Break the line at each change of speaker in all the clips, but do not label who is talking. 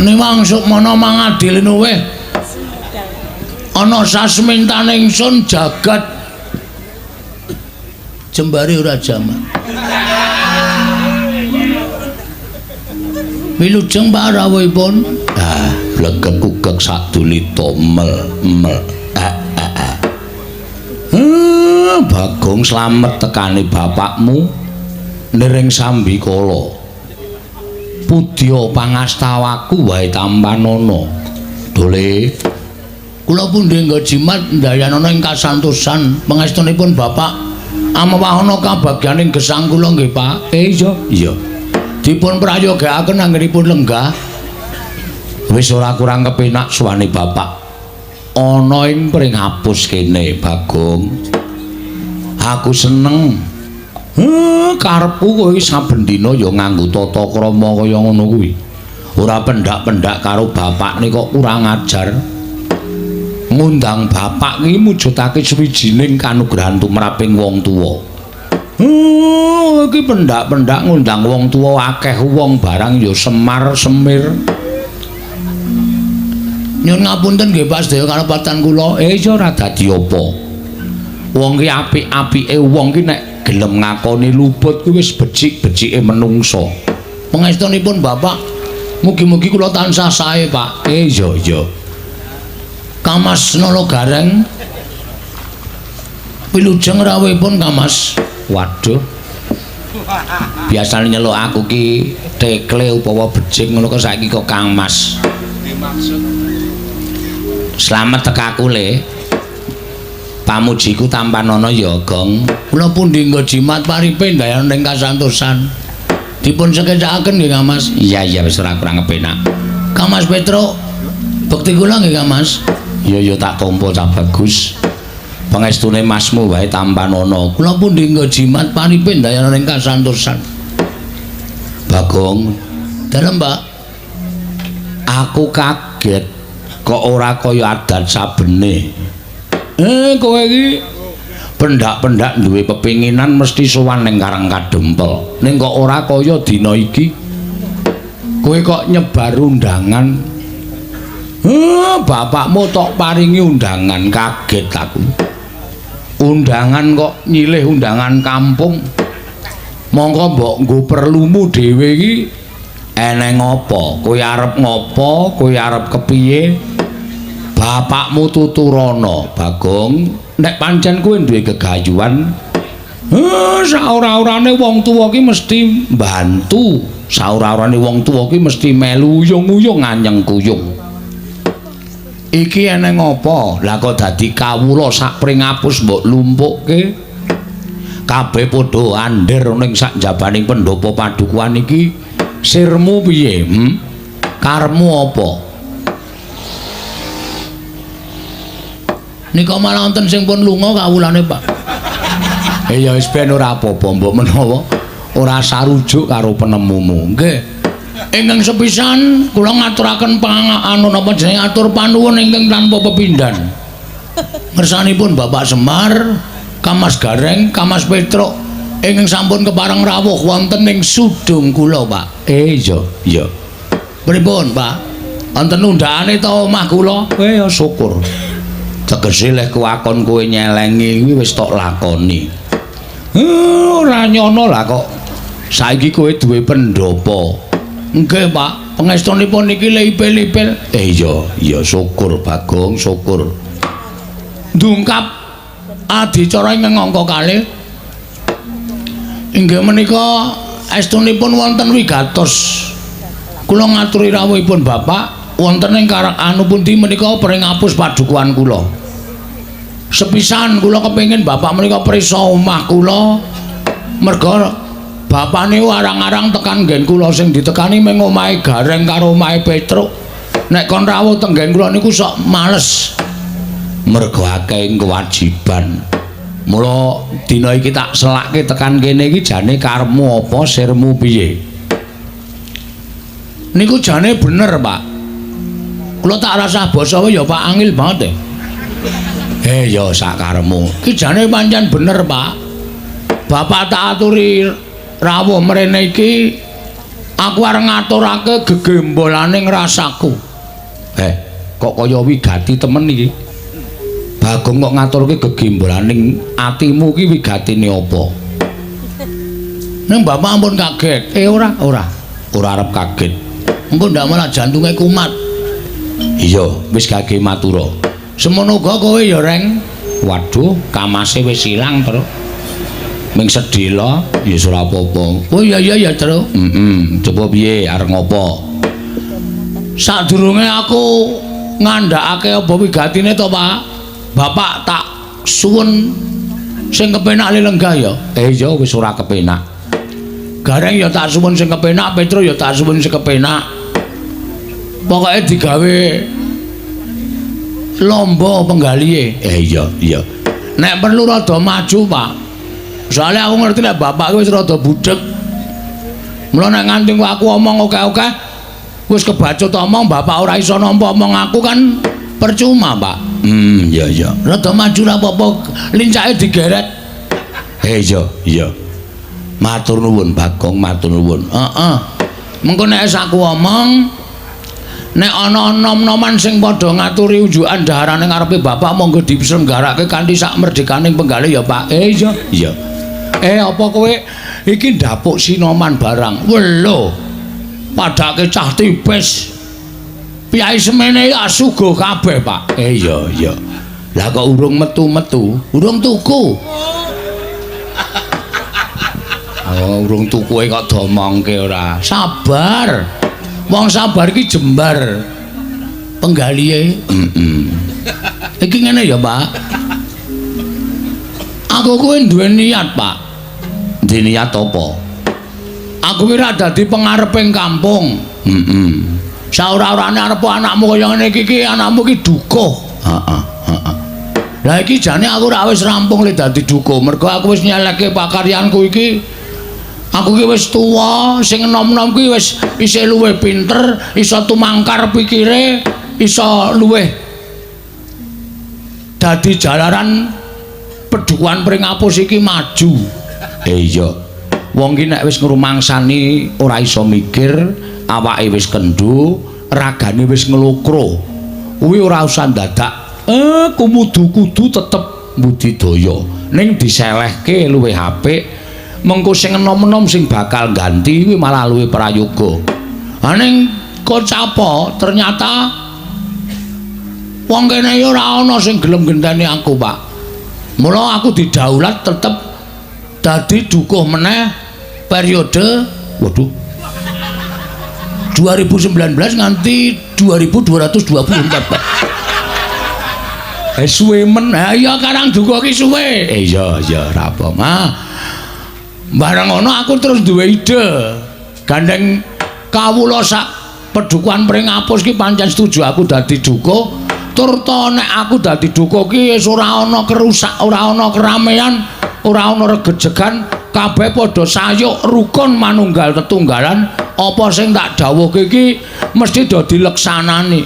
Niwang sukmana mangadi linuwih. Ana sasmintane ingsun jagat jembare ora jamak. Wilujeng Pak rawuhipun. Ah, blegek kugek sadulita mel mel. Bagong slamet tekane bapakmu niring sambikala. Pudya pangastawaku wae tampanana. Dole kula pundi nggo jimat ndayanana ing kasantosan pangestunipun bapak amewahana kabagyaning gesang kula nggih Pak. Iya, iya. Dipun prayogakaken anggenipun lenggah. Wis ora kurang kepenak suwane bapak. Ana ing pring hapus kene, Bagong. Aku seneng. Karepku kowe saben dina ya nganggo tata krama kaya ngono kuwi. Ora pendak-pendak karo bapakne kok kurang ajar. Ngundang bapak iki mujudake suwijining kanugrahan tumraping wong tuwa. Iki pendak-pendak ngundang wong tuwa akeh wong barang ya semar semir. Nyun ngapunten nggih Pak sedaya kalepatan kula. Ya ora dadi apa. Wong ki apik-apike wong ki nek gelem ngakoni luput kuwi wis becik-becike menungsa. Pangestunipun Bapak, mugi-mugi kula tansah sae, Pak. Iya, iya. Kamas Nala Gareng. Wilujeng rawuhipun Kamas. Waduh. Biasane nyeluk aku ki tekle utawa becik ngono kok saiki kok Kang Mas. Slamet tekaku le. Pamujiku tampanana ya, Gong. Kula pundi nggo jimat paripe ndayana ning kasantosan. Dipun sekecakaken nggih, Kang Mas. Iya, iya wis ora kurang kepenak. Kang Mas Petruk, bekti kula nggih, Kang Mas. Iya, iya tak tampa cah bagus. Pangestune masmu wae tampanana. Kula pundi nggo jimat paripe ndayana ning kasantosan. Bagong, dalem, Pak. Aku kaget kok ora kaya adat sabene. Kowe iki pendak-pendak duwe pepinginan mesti sowan ning Karang Kadempel. Ning kok ora kaya dina iki. Kowe kok nyebar undangan. Bapakmu tok paringi undangan, kaget aku. Undangan kok nyilih undangan kampung. Mongko mbok nggo perlumu dhewe iki eneng apa? Kowe arep ngopo? Kowe arep kepiye? Bapakmu tuturana, Bagong, nek pancen kowe duwe gegayuhan, saora-orane wong tuwa ki mesti mbantu, saora-orane wong tuwa ki mesti melu uyung-uyung anyeng kuyung. Iki eneng apa? Lah kok dadi kawula sak pring-apus mbok lumpukke? Kabeh padha andher ning sak njabaning pendopo padukuhan iki. Sirmu piye? Karepmu apa? Nika malah wonten sing pun lunga kawulane, Pak. Ya wis ben ora apa-apa, mbok menawa ora sarujuk karo penemumu. Nggih. Ingkang sepisan kula ngaturaken anu napa jenenge atur panuwun ingkang tanpa pepindhan. Ngersanipun Bapak Semar, Kamas Gareng, Kamas Petruk ingkang sampun kepareng rawuh wonten ing sudung kula, Pak. Iya, iya. Pripun, Pak? Wonten undhakane ta omah kula? Ya syukur. Tegese leh kuwakon kowe nyelengi kuwi wis tok lakoni. Ora nyono lah kok. Saiki kowe duwe pendopo. Nggih, Pak. Pangestunipun niki lipil-lipil. Iya, iya syukur Bagong, syukur. Ndungkap adicara ingkang angka kalih. Inggih menika estunipun wonten wigatos. Kula ngaturi rawuhipun Bapak wonten ing karang anu pundi menika pring-apus padukuhan kula. Sepisan kula kepengin bapak menika prisa omah kula, merga bapane arang-arang tekan nggen kula sing ditekani mung omahe Gareng karo omahe Petruk. Nek kon rawuh teng nggen kula niku sok males. Merga akeh kewajiban. Mula dina iki tak selakke tekan kene iki jane karepmu apa, sirmu piye? Niku jane bener, Pak. Kula tak rasah basa ya Pak, angil banget e. Ya sak karepmu. Iki jane pancen bener, Pak. Bapak tak aturi rawuh mrene iki Aku arep ngaturake gegembolane rasaku. Kok kaya wigati temen iki? Bagong kok ngaturke gegembolane atimu ki wigatine apa? Ning bapak ampun kaget. Ora, ora. Ora arep kaget. Engko ndak malah jantunge kumat. Iya, wis gage matura. Semono uga kowe ya, Reng. Waduh, kamase wis ilang, Tru. Ming sedhela, ya ora apa-apa. Oh iya iya ya, Tru. Heeh, coba piye arep ngopo? Sadurunge aku ngandhakake apa wigatine to, Pak? Bapak tak suwun sing kepenak lenggah ya. Iya wis ora kepenak. Gareng ya tak suwun sing kepenak, Petro ya tak suwun sing kepenak. Pokoke digawe lomba penggalihe. Iya, iya. Nek perlu rada maju, Pak. Soale aku ngerti nek bapak wis rada budheg. Mula nek nganti aku omong oke-oke wis kebacut omong bapak ora iso nampa omong aku kan percuma, Pak. Iya iya. Rada maju ra apa-apa, lincake digeret. Iya, iya. Matur nuwun Bagong, matur nuwun. Heeh. Mengko nek aku omong nek ana nom-noman sing padha ngaturi unjukan daharane ngarepe bapak monggo diselenggarake kanthi sak merdekaning penggalih ya, Pak. Iya, iya. Apa kowe iki ndapuk sinoman barang? Welo. Padake cah tipis. Piyai semene ya suguh kabeh, Pak. Iya, iya. Lah kok urung metu-metu? Urung tuku. Oh, urung tukuke kok domongke ora. Sabar. Wong sabar iki jembar penggalihe. Heeh. Iki ngene ya, Pak. Aku kuwi duwe niat, Pak. Duwe niat apa? Aku ki ra dadi pengareping kampung. Heeh. Saora-orane arep anakmu kaya ngene iki ki anakmu ki dukuh. Heeh, heeh. Lah iki jane aku ra wis rampung le dadi dukuh, mergo aku wis nyeleke pakaryanku iki. Aku ki wis tuwa, sing enom-enom ki wis isih luwih pinter, iso tumangkar pikire, iso luwih dadi jalaran pedukuhan Pringapus iki maju. Iya. Wong ki nek wis ngrumangsani ora iso mikir, awake wis kendho, ragane wis nglokro. Kuwi ora usah dadak kumudu kudu tetep budidaya. Ning diselehke luwih apik. Mengko sing enom-enom sing bakal ganti kuwi malah luwih prayoga. Ha ning kocapa ternyata wong kene ya ora ana sing gelem genteni aku, Pak. Mula aku didaulat tetep dadi dukuh meneh periode waduh 2019 nganti 2224, Pak. Suwe men. Ha iya karang dukuh ki suwe. Iya iya ora apa. Ah. Bareng ngono aku terus duwe ide. Gandeng kawula sak pedukuhan Pringapus ki pancen setuju aku dadi dukuh. Tur to nek aku dadi dukuh ki wis ora ana kerusak, ora ana keramaian, ora ana regejegan, kabeh padha sayuk rukun manunggal tetunggalan. Apa sing tak dawuhke iki mesti do dileksanani.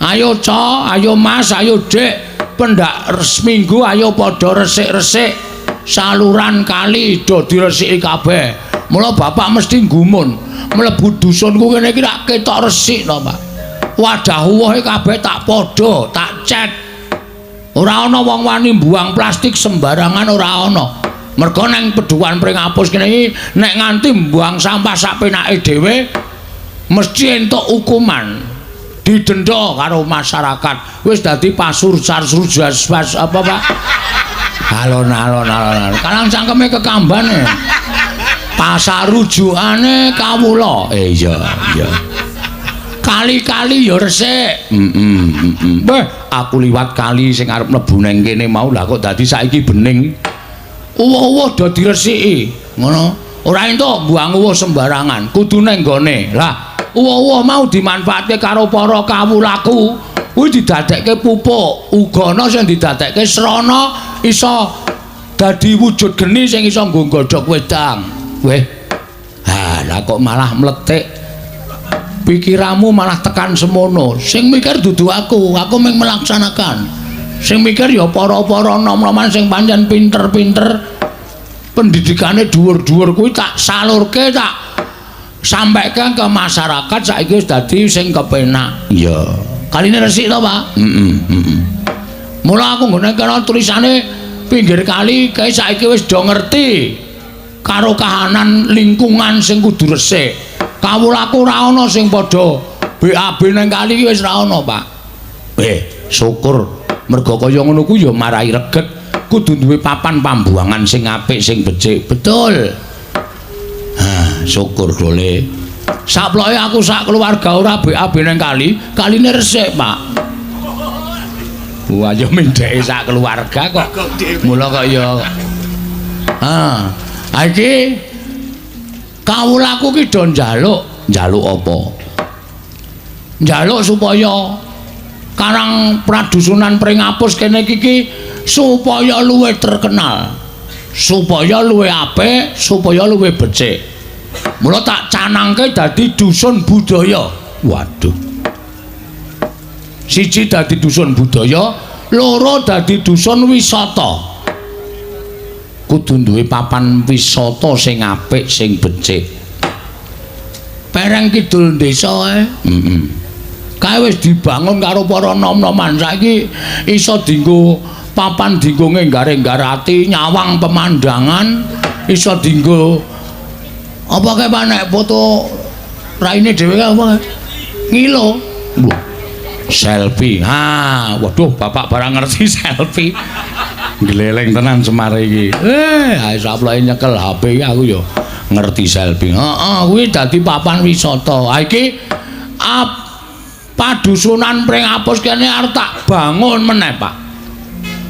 Ayo Ca, ayo Mas, ayo Dik, pendak seminggu ayo padha resik-resik saluran kali do diresiki kabeh. Mula bapak mesti gumun, mlebu dusunku kene iki rak ketok resik to, Pak. Wadah uwohe kabeh tak padha, tak cet. Ora ana wong wani mbuang plastik sembarangan ora ana. Mergo nang pedukuhan Pringapus kene iki nek nganti mbuang sampah sak penake dhewe mesti entuk hukuman. Didenda karo masyarakat. Wis dadi pasur sarsurjas pas apa, Pak? Alon-alon alon. Kalang cangkeme kekambane. Pasarujukane kawula. Iya, iya. Kali-kali ya resik. Heeh, heeh. Beh, aku liwat kali sing arep mlebu nang kene mau lah kok dadi saiki bening. Uwuh-uwuh do diresiki. Ngono. Ora entuk mbuang uwuh sembarangan, kudu nang gone. Lah, uwuh-uwuh mau dimanfaatke karo para kawulaku. Kuwi didadekke pupuk, uga ana sing didadekke srana iso dadi wujud geni sing iso nggo nggodhog wedang. Weh. Ha, lah kok malah mletik. Pikiranmu malah tekan semono. Sing mikir dudu aku, aku mung melaksanakan. Sing mikir ya para-para nom-noman sing pancen pinter-pinter, pendidikane dhuwur-dhuwur kuwi tak salurke, tak Sampaikan ke masyarakat saiki wis dadi sing kepenak. Iya. Kaline resik to, Pak? Heeh, heeh. Mula aku nggone kena tulisane pinggir kali kae saiki wis do ngerti karo kahanan lingkungan sing kudu resik. Kawulaku ora ana sing padha BAB nang kali iki wis ora ana, Pak. Syukur mergo kaya ngono ku ya marai reget. Kudu duwe papan pambuangan sing apik sing becik. Betul. Ha, syukur dole. Saploke aku sak keluarga ora BAB nang kali, kaline resik, Pak. Wah, ya mendheke sak keluarga kok. Mula kok ya. Ha, iki kawulaku ki do njaluk, njaluk apa? Njaluk supaya Karang Pradusunan Pringapus kene iki supaya luwih terkenal, supaya luwih apik, supaya luwih becik. Mula tak canangke dadi dusun budaya. Waduh. Siji dadi dusun budaya, loro dadi dusun wisata. Kudu duwe papan wisata sing apik, sing becik. Pereng kidul desa ae. Heeh. Kae wis dibangun karo para nom-noman saiki iso dienggo papan dienggo nggare-nggare ati, nyawang pemandangan, iso dienggo apa kae Pak nek foto raine dhewe apa? Ngilo. Wah. Selfie. Ha, waduh bapak barang ngerti selfie. Gleleng tenan Semar iki. Ae saploke nyekel HP iki aku ya ngerti selfie. Heeh, kuwi dadi papan wisata. Ha iki Padusunan Pringapus kene arep tak bangun meneh, Pak.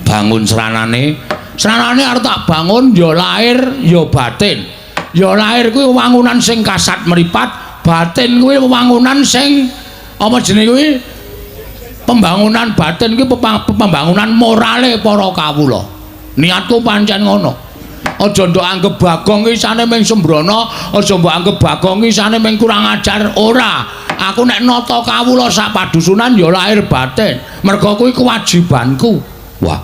Bangun sranane. Sranane arep tak bangun ya lahir ya batin. Ya lahir kuwi wangunan sing kasat mripat, batin kuwi wangunan sing apa jenenge kuwi? Pembangunan batin kuwi pembangunan morale para kawula. Niatku pancen ngono. Aja ndok anggep Bagong iki isane mung sembrono, aja mbok anggep Bagong iki isane mung kurang ajar, ora. Aku nek nata kawula sak padusunan ya lahir batin. Merga kuwi kewajibanku. Wah.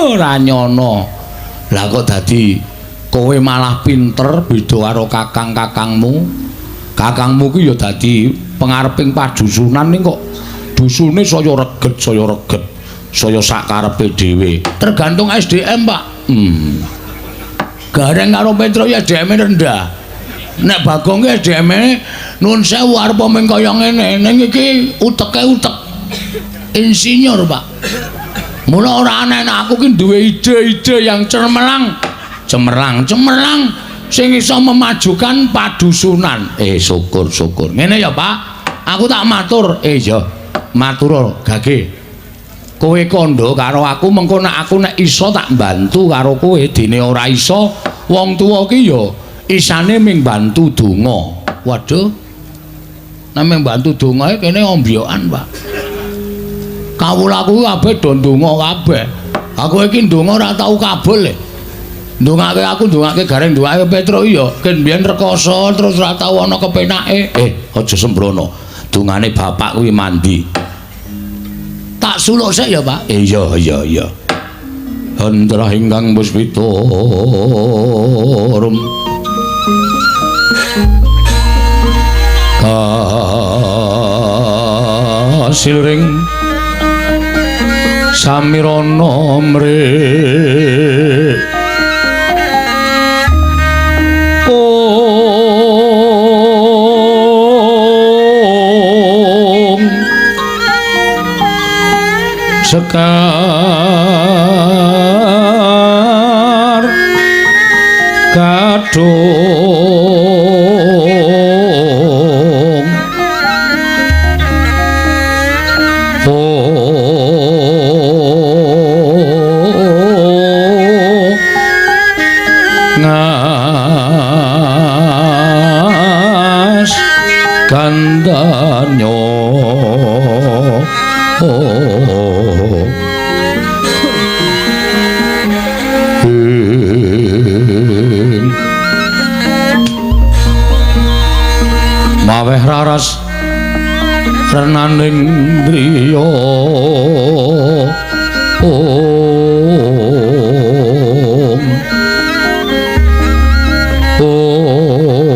Ora nyono. Lah kok dadi kowe malah pinter beda karo kakang-kakangmu. Kakangmu ki ya dadi pengareping padusunan ning kok dusune saya reget, saya reget. Saya sak karepe dhewe. Tergantung SDM, Pak. Gareng karo Petro ya SDM-e rendah. Nek Bagong ki SDM-e nuwun sewu arep mung kaya ngene, ning iki uteke utek insinyur, Pak. Mula ora aneh nek aku ki duwe ide-ide yang cemerlang, cemerlang, cemerlang sing iso memajukan padusunan. Syukur, syukur. Ngene ya, Pak. Aku tak matur. Iya, matur gage. Kowe kandha karo aku mengko nek aku nek iso tak bantu karo kowe, dene ora iso wong tuwa ki ya isane ming bantu donga. Waduh. Nek ming bantu donga kene ombyokan, Pak. Kawulaku kabeh do ndonga kabeh. Aku iki ndonga ora tau kabul. Ndongake aku ndongake Gareng ndongake Petro ya ken biyen rekoso terus ora tau ana kepenake. Aja sembrono. Dongane bapak kuwi mandi. Tak suluk sik ya, Pak. Iya, iya, iya. Hendra ingkang puspita rum kasiring samirana mrih ong sekar kadung ngas gandanyo maweh raras renaning driya ong ong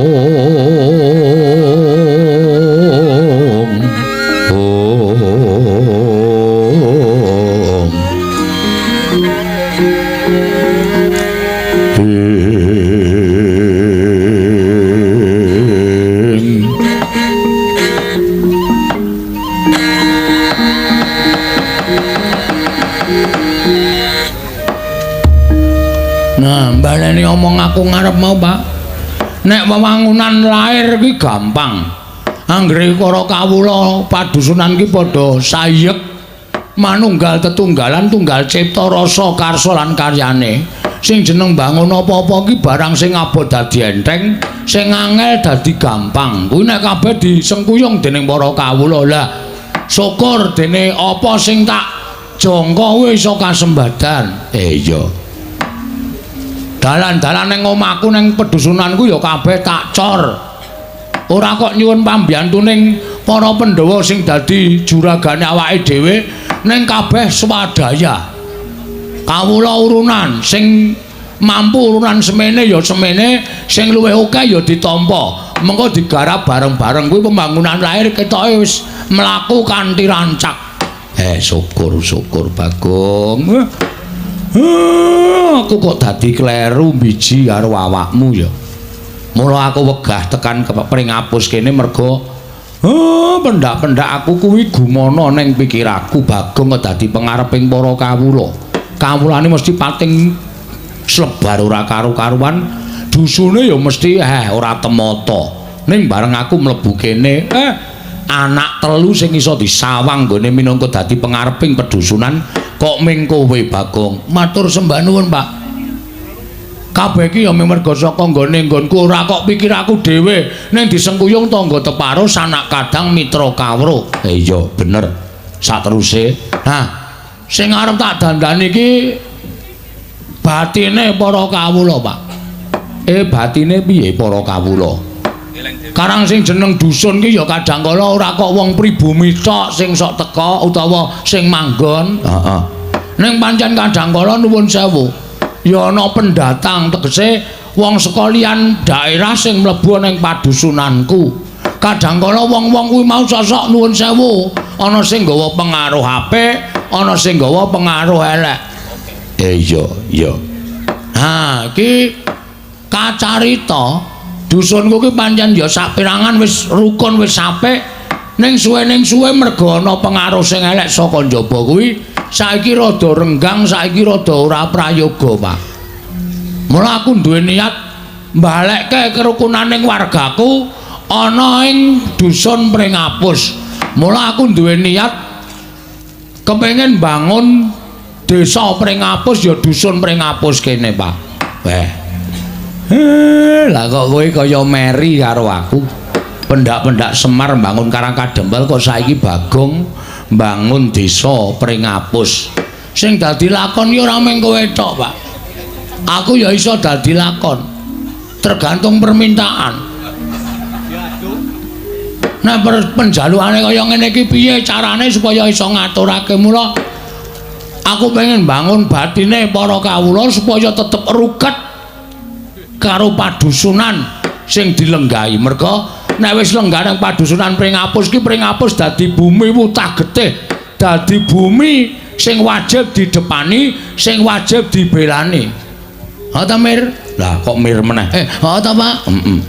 Baleni omong aku ngarep mau, Pak. Nek wewangunan lair kuwi gampang. Anggere para kawula padusunan ki padha sayek manunggal tetunggalan tunggal cipta rasa karsa lan karyane. Sing jeneng bangun apa-apa ki barang sing abot dadi enteng, sing angel dadi gampang. Kuwi nek kabeh disengkuyung dening para kawula. Lah, syukur dene apa sing tak jangka kuwi iso kasembadan. Iya. Dalan-dalan ning omahku ning pedusunanku ya kabeh tak cor. Ora kok nyuwun pambiyantuning para Pandhawa sing dadi juragane awake dhewe, ning kabeh swadaya. Kawula urunan sing mampu urunan semene ya semene, sing luwih akeh ya ditampa. Mengko digarap bareng-bareng kuwi pembangunan lahir ketoke wis mlaku kanthi rancak. Syukur-syukur Bagong. Aku kok dadi kleru biji karo awakmu ya. Mula aku wegah tekan Pringapus kene merga pendak-pendak aku kuwi gumana ning pikiraku Bagong kok dadi pengareping para kawula. Kawulane mesti pating slebar ora karu-karuan, dusune ya mesti ora temata. Ning bareng aku mlebu kene, anak telu sing iso disawang nggone minangka dadi pengareping pedusunan kok ming kowe Bagong. Matur sembah nuwun, Pak. Kabeh iki ya merga saka nggone nggonku, ora kok pikir aku dhewe, ning disengkuyung tangga teparo sanak kadang mitra kawruh. Iya bener. Sateruse, nah sing arep tak dandani iki batine para kawula, Pak. Batine piye para kawula? Karang sing jeneng dusun ki ya kadang kala ora kok wong pribumi tok sing sok teka utawa sing manggon. Heeh. Ning pancen kadang kala nuwun sewu, ya ana pendatang, tegese wong saka liyan daerah sing mlebu ning padusunanku. Kadang kala wong-wong kuwi mau sosok nuwun sewu, ana sing nggawa pengaruh apik, ana sing nggawa pengaruh elek. Iya, iya. Ha, iki kacarita dusunku ki pancen ya saperangan wis rukun wis apik, ning suwe ning suwe merga ana pengaruh sing elek saka njaba kuwi saiki rada renggang, saiki rada ora prayoga, Pak. Mula aku duwe niat mbalekke kerukunaning wargaku ana ing dusun Pringapus. Mula aku duwe niat kepengin bangun desa Pringapus ya dusun Pringapus kene, Pak. Weh. Lah kok kowe kaya meri karo aku. Pendak-pendak Semar bangun Karang Kadempel kok saiki Bagong bangun desa Pringapus. Sing dadi lakon ya ora mung kowe tok, Pak. Aku ya iso dadi lakon. Tergantung permintaan. Nah, penjalukane kaya ngene iki piye carane supaya iso ngaturake? Mula aku pengen bangun batine para kawula supaya tetep ruket karo padusunan sing dilenggahi. Merga nek wis lenggah nang padusunan Pringapus ki, Pringapus dadi bumi wutah getih, dadi bumi sing wajib didepani, sing wajib dibelani. Ha ta, Mir? Lah kok Mir meneh? Ha ta, Pak? Heeh.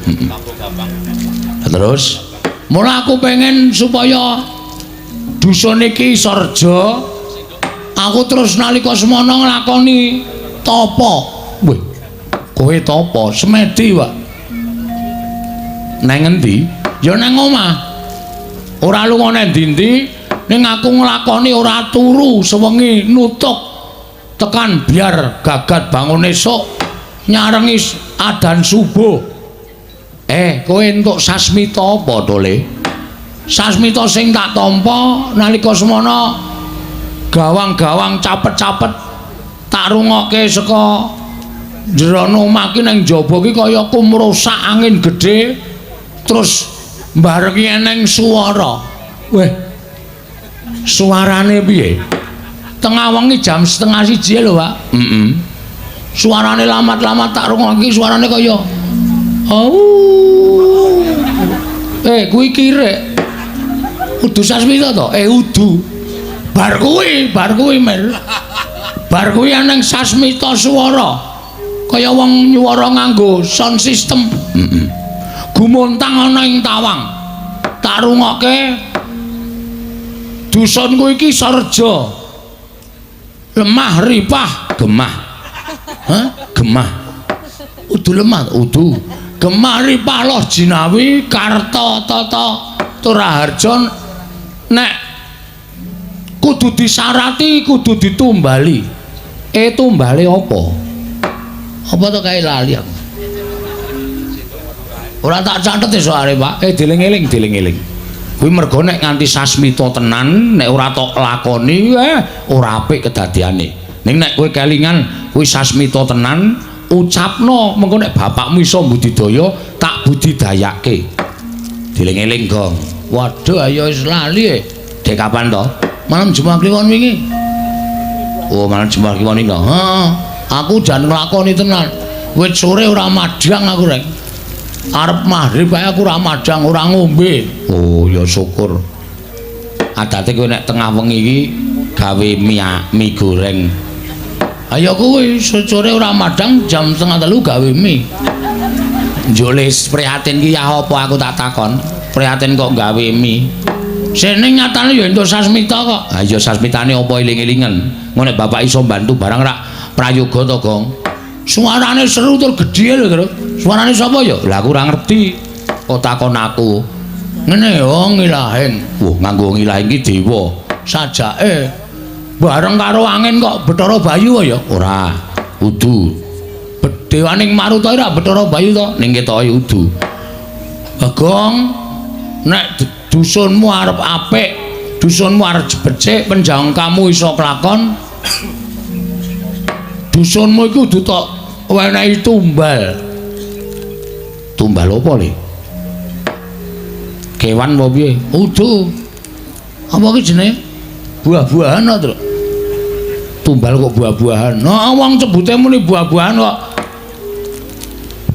Terus mula aku pengen supaya dusun iki iso reja. Aku terus nalika semono nglakoni tapa. Wih, kowe tapa? Semedi, Pak. Nang endi? Ya nang omah. Ora lunga nang ndi-ndi, ning aku nglakoni ora turu sewengi nutuk tekan biar gagat bangun esuk nyarengi adan subuh. Kowe entuk sasmita apa to, Le? Sasmita sing tak tampa nalika semono gawang-gawang capet-capet tak rungokke saka jero omah ki nang jaba ki kaya kumrusak angin gedhe terus mbarengi eneng swara. Weh. Suarane piye? Tengah wengi jam 12.30 lho, Pak. Heeh. Suarane lamat-lamat tak rungokke suarane kaya oh. Kuwi kirek. Udu sasmita to? Udu. Bar kuwi Mir. Bar kuwi eneng sasmita swara. Kaya wong nyuwara nganggo sound system. Heeh. Gumontang ana ing tawang. Tak rungokke dusunku iki sarja. Lemah ripah gemah. Hah? Gemah. Udu lemah, udu. Gemari paloh jinawi karta tata Turaharja nek kudu disarati, kudu ditumbali. Tumbale apa? Apa to kae lali aku? Ora tak catet soalé, Pak. Dieling-eling, dieling-eling. Kuwi mergo nek nganti sasmita tenan, nek ora tok lakoni, ora apik kedadiane. Ning nek kowe kelingan kuwi sasmita tenan, ucapno mengko nek bapakmu iso budidaya, tak budidayake. Dieling-eling, Gong. Waduh, ayo wis lali e. Dek kapan to? Malam Jumat Kliwon wingi. Oh, malam Jumat Kliwon iki. Heeh. Aku jan nglakoni tenan. Wit sore ora madhang aku, Rek. Arep maghrib ae aku ora madhang, ora ngombe. Oh, ya syukur. Adate kowe nek tengah wengi iki gawe mie goreng. Ayo kuwi sore ora madhang jam 2:30 gawe mie. Njole prihatin ki ya apa aku tak takon. Prihatin kok gawe mie. Sene nyatane ya entuk sasmita kok. Ha iya sasmitane apa eling-elingen. Ngono nek bapak iso bantu barang rak prayoga to, Gong. Suarane seru tur gedhe lho, Tru. Suarane sapa ya? Lah aku ora ngerti. Kok takon aku. Ngene yo ngilahing. Wah, nganggo ngilahing ki dewa. Sajake bareng karo angin kok Bathara Bayu ya? Ora. Udu. Dewaning Maruta ora Bathara Bayu to? Ning ketoke udu. Bagong, nek dusunmu arep apik, dusunmu arep becik, penjangkamu iso kelakon. Dusunmu iku kudu tok wenehi tumbal. Tumbal apa le? Kewan apa piye? Udu. Apa ki jenenge? Buah-buahan to, Truk. Tumbal kok buah-buahan. Nah, wong cebute muni buah-buahan kok.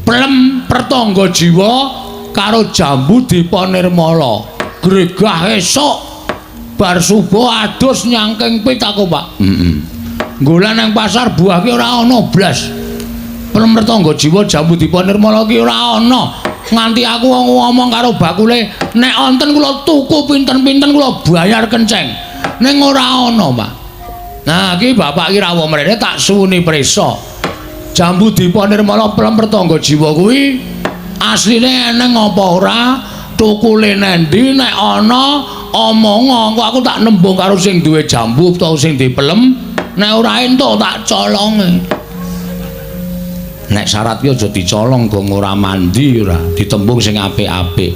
Plem pertangga jiwa karo jambu dipa nirmala. Gregah esuk bar subuh adus nyangking pit aku, Pak. Heeh. Nggolan nang pasar buah ki ora ana blas. Plem pertangga jiwa jambu dipa nirmala ki ora ana. Nganti aku ngomong karo bakule, nek wonten kula tuku pinten-pinten kula bayar kenceng. Ning ora ana, Pak. Nah, iki bapak ki rawuh mrene tak suwuni prisa. Jambu dipa nirmala plem pertangga jiwa kuwi asline eneng apa ora? Tukule nendi nek ana omong kok aku tak nembung karo sing duwe jambu utawa sing dipelem, nek ora entuk tak colonge. Nek syarat ki aja dicolong gong ora mandi ora, ditembung sing apik-apik.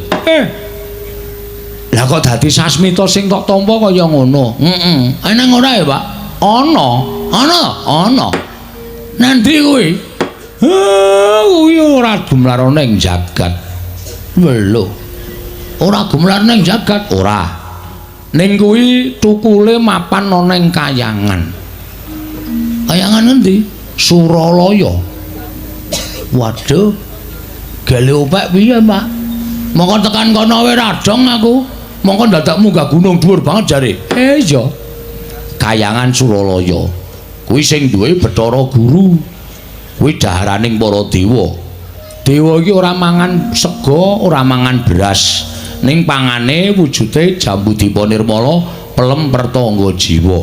Lah kok dadi sasmita sing tok tampa kaya ngono? Heeh. Eneng ora ya, Pak? Ana. Ana, ana. Nanti kuwi? Kuwi ora gumlar ning jagat. Lho. Ora gumlar ning jagat, ora. Ning kuwi tukule mapan ana ning kayangan. Kayangan endi? Suralaya. Waduh. Gale opek piye, Pak? Mongko tekan kono wae radong aku. Mongko dadak munggah gunung dhuwur banget jare. Iya. Kayangan Suralaya. Kuwi sing duwe Bathara Guru. Kuwi daharaning para dewa. Dewa iki ora mangan sega, ora mangan beras. Ning pangane wujude jambu dipa nirmala, pelem pertangga jiwa.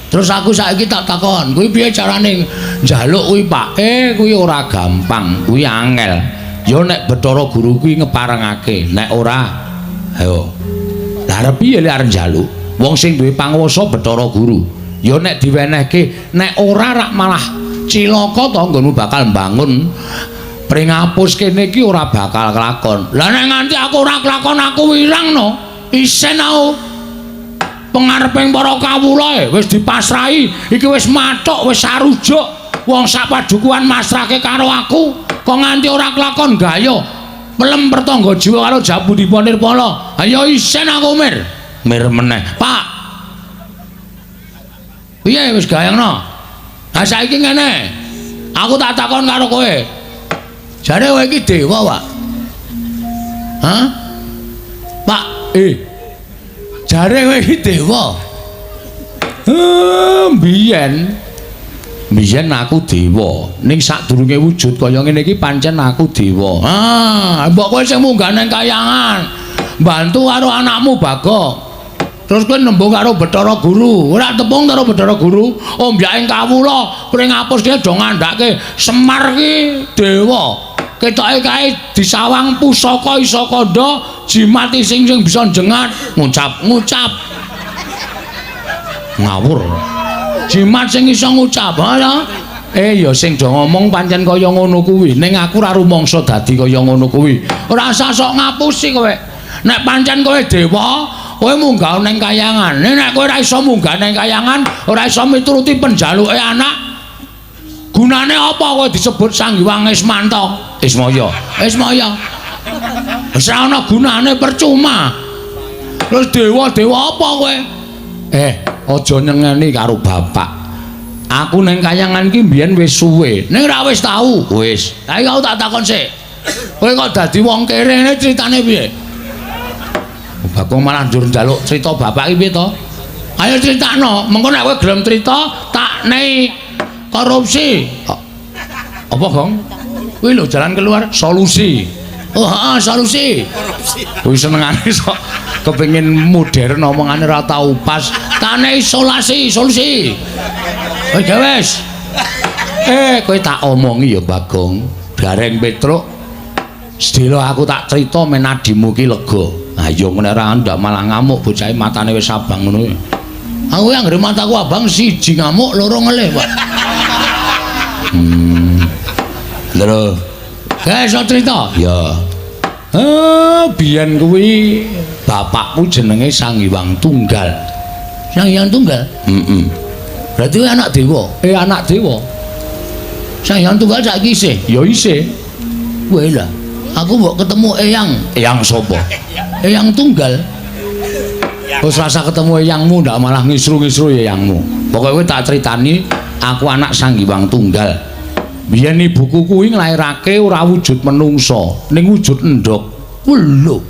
Terus aku saiki tak takon, kuwi piye carane njaluk kuwi, Pak? Kuwi ora gampang, kuwi angel. Ya nek Bathara Guru kuwi ngeparengake, nek ora ayo. Lah arep piye lek arep njaluk? Wong sing duwe panguwasa Bathara Guru. Ya nek diwenehke, nek ora rak malah cilaka to nggonmu bakal mbangun pringapus kene iki ora bakal kelakon. Lah nek nganti aku ora kelakon aku wirang no. Isen aku. Pengareping para kawula wis dipasrahi, iki wis mathuk, wis sarujuk. Wong sak padukuhan masrahke karo aku, kok nganti ora kelakon gaya. Pelem pertangga jiwa karo Jambu Dipa Nirpala. Ayo isen aku mir. Mir meneh. Pak. Piye wis gayangno? Ha saiki ngene. Aku tak takon karo kowe. Jare kowe iki dewa, Pak. Hah? Pak, Jare kowe iki dewa. Biyen. Biyen aku dewa. Ning sadurunge wujud kaya ngene iki pancen aku dewa. Ah, mbok kowe sing munggah nang kayangan. Bantu karo anakmu Bagong. Terus kowe nembung karo Bathara Guru. Ora tepung karo Bathara Guru. Ombyaking kawula pring apus ki do ngandhake Semar ki dewa. Ketoke kae disawang pusaka isa kandha jimat sing sing bisa njengat, ngucap-ngucap. Ngawur. Jimat sing iso ngucap, ha? Ya sing do ngomong pancen kaya ngono kuwi. Ning aku ora rumangsa dadi kaya ngono kuwi. Ora usah sok ngapusi kowe. Nek pancen kowe dewa, kowe munggah ning kayangan. Nek kowe ora iso munggah ning kayangan, ora iso mituruti penjaluke anak, gunane apa kowe disebut Sang Hyang Ismanta? Ismaya. Ismaya. Wis ora ana gunane, percuma. Terus dewa-dewa apa kowe? Aja nyengeni karo bapak. Aku ning kayangan iki mbiyen wis suwe. Ning ora wis tau. Wis. Lah iki aku tak takon sik. Kowe kok dadi wong kere ngene critane piye? Bagong malah njur njaluk crita bapak iki piye to? Ayo critakno, mengko nek kowe gelem crita tak nei korupsi. Apa, Gong? Kuwi lho jalan keluar solusi. Oh, heeh, solusi. Kuwi senengane sok kepengin modern omongane ora tau pas. Tak nei isolasi, solusi. Oke wis. Kowe tak omongi ya, Bagong. Gareng Petruk. Sedelo aku tak crita men adimu ki lega. Ayo ngene ora ndak malah ngamuk bocahe matane wis abang ngono kuwi. Aku yang anggere mataku abang siji ngamuk, loro ngelih, Pak. Lho. Kae iso crita? Ya. Biyen kuwi bapakku jenenge Sang Hyang Tunggal. Sang Hyang Tunggal? Heeh. Berarti kowe anak dewa. Anak dewa. Sang Hyang Tunggal saiki isih? Ya isih. Kowe lah. Aku mbok ketemu Eyang. Eyang sapa? Eyang Tunggal. Wis rasa ketemu eyangmu ndak malah ngisru-ngisru eyangmu. Pokoke kowe tak critani aku anak Sang Hyang Tunggal. Biyen ibuku kuwi nglairake ora wujud menungsa, ning wujud endhog. Lho.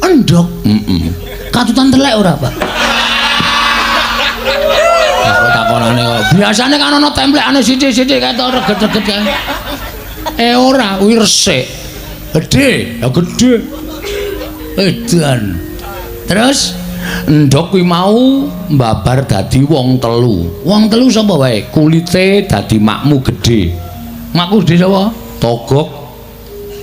Endhog? Heeh. Katutan telek ora, Pak? Kok takonane kok. Biasane kan ana templekane sithik-sithik ketok reget-reget kae. Ora, kuwi resik. Gedhe, ya gedhe. Edan. Terus endhog kuwi mau mbabar dadi wong telu. Wong telu sapa wae? Kulite dadi makmu gedhe. Makmu gedhe sapa? Togok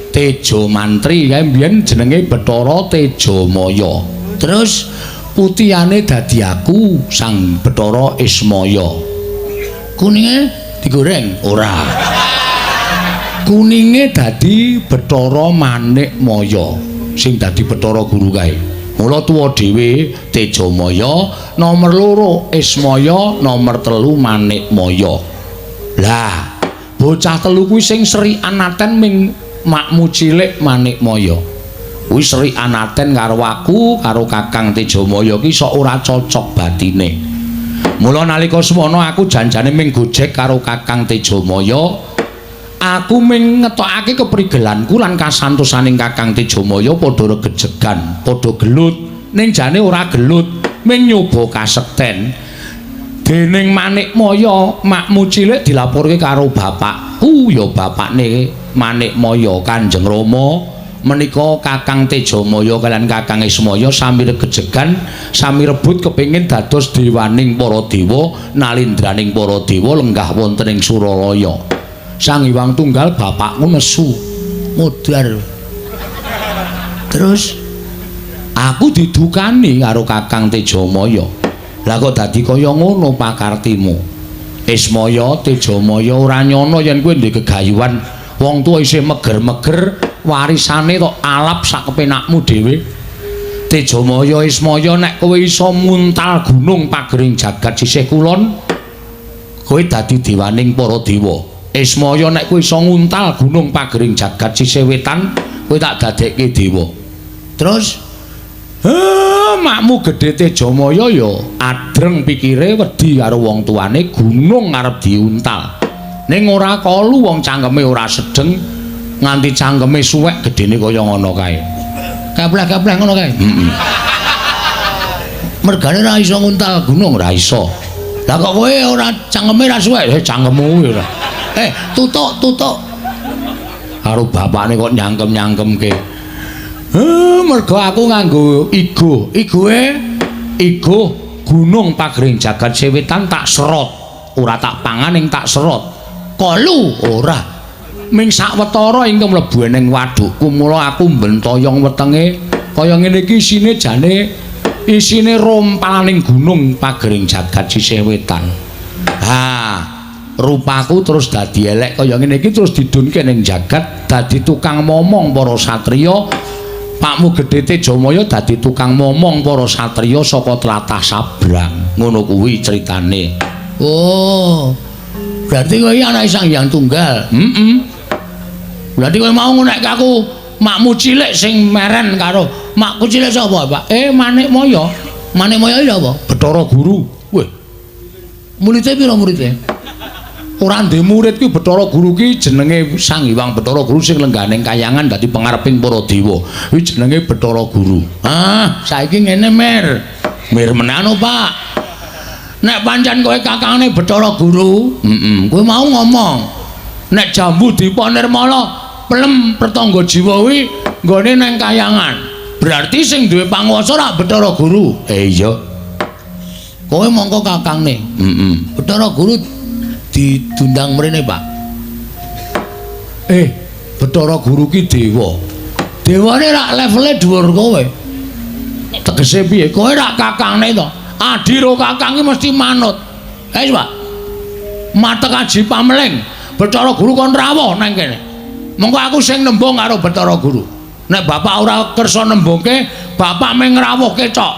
Tejo Mantri kae mbiyen jenenge Bathara Tejamaya. Terus putihane dadi aku Sang Bathara Ismaya. Kuninge digoreng? Ora. Kuninge dadi Bathara Manikmaya sing dadi Bathara Guru kae. Mula tuwa dhewe Tejamaya, nomor loro Ismaya, nomor telu Manikmaya. Lah, bocah telu kuwi sing seri anaten ming makmu cilik Manikmaya. Kuwi seri anaten karo aku, karo Kakang Tejamaya ki sok ora cocok batine. Mula nalika semono aku janjane ming gojek karo Kakang Tejamaya. Aku ming ngetokake keprigelanku lan kasantosaning Kakang Tejamaya padha regejegan, padha gelut. Ning jane ora gelut, ming nyoba kasekten. Dening Manikmaya, makmu cilik dilaporke karo bapakku, ya bapakne Manikmaya Kanjeng Rama. Menika Kakang Tejamaya kalian Kakang Ismaya sami regejegan, sami rebut kepengin dados dewaning para dewa, nalindraning para dewa lenggah wonten ing Suralaya. Sang Hyang Tunggal bapakku nesu modar. Terus aku didukani karo Kakang Tejamaya. Lah kok dadi kaya ngono pakartimu? Ismaya Tejamaya ora nyono yen kowe ndek gegayuhan wong tuwa isih meger-meger warisane tok alap sak kepenakmu dhewe. Tejamaya Ismaya nek kowe iso muntal gunung pagering jagat sisih kulon, kowe dadi dewaning para dewa. Ismaya nek kowe iso nguntal gunung pagering jagat sisih wetan, kowe tak dadekke dewa. Terus makmu gedhe Tejamaya ya adreng pikire wedi karo wong tuane gunung arep diuntal. Ning ora kalu wong cangkeme ora sedeng nganti cangkeme suwek gedene kaya ngono kae. Kepleh-kepleh ngono kae. Heeh. Mergane ora iso nguntal gunung ora iso. Lah kok kowe ora cangkeme ora suwek? Cangkemmu kuwi ora. Tutuk, tutuk. Karo bapakne kok nyangkem-nyangkemke. Mergo aku nganggo igo. Igoe igo gunung pagering jagat sewetan tak serot. Ora tak pangan ing tak serot. Kolu ora. Ming sawetara ing mlebu ning wadukku mula aku mbentoyong wetenge kaya ngene iki isine jane isine rompalaning gunung pagering jagat sisih wetan. Ha, rupaku terus dadi elek kaya ngene iki terus didunke ning jagat dadi tukang momong para satriya. Pakmu Gedhe Tejamaya dadi tukang momong para satriya saka tlatah Sabrang. Ngono kuwi critane. Oh. Berarti kowe iki anake Sang Hyang Tunggal. Heeh. Berarti kowe mau ngonekke aku makmu cilik sing meren karo makku cilik sapa, Pak? Manikmaya. Manikmaya iki apa? Bathara Guru. Weh. Murite pira murite? Ora ndek murid kuwi Bathara Guru ki jenenge Sang Hyang Bathara Guru sing lenggah ning kayangan dadi pengareping para dewa. Kuwi jenenge Bathara Guru. Ah, saiki ngene Mir. Mir menano, Pak. Nek pancen kowe kakangne Bathara Guru, heeh, kowe mau ngomong. Nek jambu dipa nirmala pelem pertangga jiwa kuwi nggone nang kayangan. Berarti sing duwe panguwasa rak Bathara Guru. Iya. Kowe mongko kakangne. Heeh. Bathara Guru didundang mrene, Pak. Bathara Guru ki dewa. Dewane rak levele dhuwur kowe. Tegese piye? Kowe rak kakangne to. Adi ro kakang ki mesti manut. Wis, Pak. Matek aji pameling. Bathara Guru kon rawuh nang kene. Mengko aku sing nembung karo Bathara Guru. Nek bapak ora kersa nembungke, bapak mung ngrawuhke tok.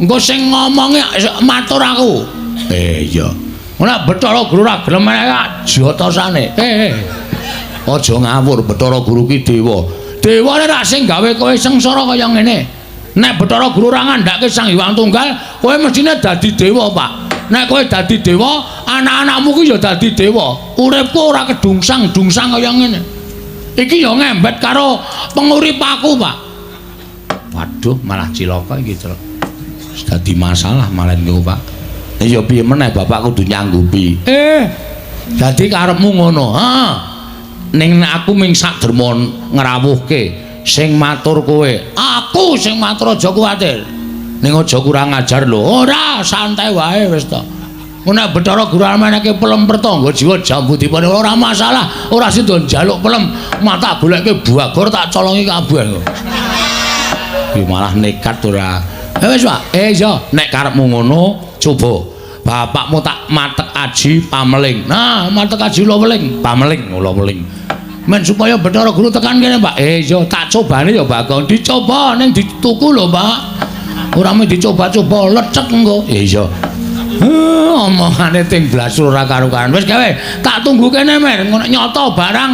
Engko sing ngomongi matur aku. Iya. Nek Bathara Guru ora gelem nek jotosane. Aja ngawur, Bathara Guru ki dewa. Dewane rak sing gawe kowe sengsara kaya ngene. Nek Bathara Guru ora ngandhake Sang Hyang Tunggal, kowe mestine dadi dewa, Pak. Nek kowe dadi dewa, anak-anakmu ki ya dadi dewa. Uripku ora kedungsang-dungsang kaya ngene. Iki ya ngembet karo pengurip aku, Pak. Waduh, malah cilaka iki, Truk. Dadi masalah malah niku, Pak. Ya piye meneh bapak kudu nyanggupi. Dadi karepmu ngono. Ha. Ning nek aku ming sak derma ngrawuhke sing matur kowe. Aku sing matur aja kuwatir. Ning aja kurang ajar lho. Ora, santai wae wis to. Nek Bathara Guru meneke pelem pertangga jiwa jambu dipane ora masalah, ora sida njaluk pelem, mata goleke buagor tak colongi kabeh. Iki malah nekat ora. Wis, Pak. Iya, nek karepmu ngono, coba bapakmu tak matek aji pameling. Nah, matek aji ula weling, pameling ula weling. Men supaya Bathara Guru tekan kene, Pak. Iya, tak cobane ya, Bagong. Dicoba ning dituku lho, Pak. Ora mung dicoba-coba lecek engko. Iya. Omongane ting blas ora karu-karuan. Wis gawe, tak tunggu kene, Mer. Ngono nyata barang